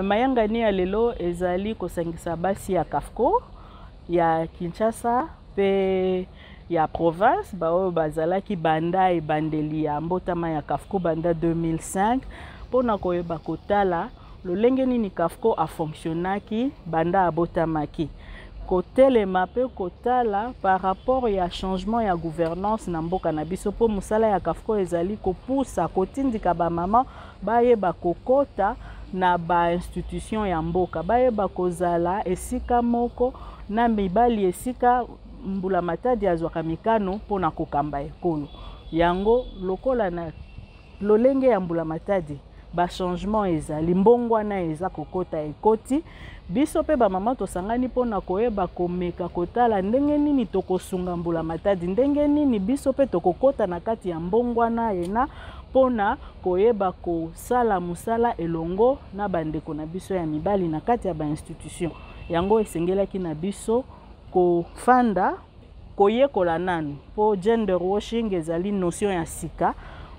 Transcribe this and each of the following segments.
Mayangani ya lelo ezali kosangisa basi ya CAFCO ya Kinshasa mpe ya province, baoyo bazalaki banda ebandeli ya mbotama ya CAFCO banda 2005, mpona koyeba kotala lolenge nini CAFCO afonctionnaki banda abotamaki, kotelema mpe kotala par rapport ya changement ya gouvernance na mboka na biso, mpo mosala ya CAFCO ezali kopusa, kotindika bamama bayeba kokota na bainstitution ya mboka, bayeba kozala esika moko na mibali esika mbula matadi azwaka mikano mpona kokamba ekolo. Yango lokola na lolenge ya mbula matadi bachangement ezali, mbongwana eza kokota, ekoti, biso mpe bamama tosangani mpona koyeba komeka kotala ndenge nini tokosunga mbula matadi, ndenge nini biso mpe tokokota na kati ya mbongwana ena mpona koyeba kosala mosala elongo na bandeko na biso ya mibali na kati ya bainstitution. Yango esengelaki na biso kofanda koyekola nanu, mpo gender washing ezali notion ya sika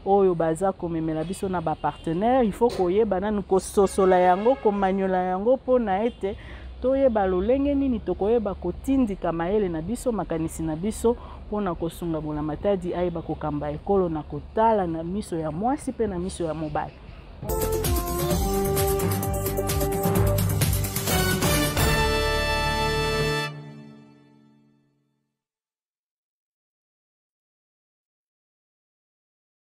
oyo baza komemela biso na bapartenaire. Il faut koyeba nanu kososola yango, komanyola yango, mpona ete toyeba lolenge nini tokoyeba kotindika mayele na biso, makanisi na biso, mpona kosunga mbula matadi ayeba kokamba ekolo na kotala na miso ya mwasi mpe na miso ya mobali.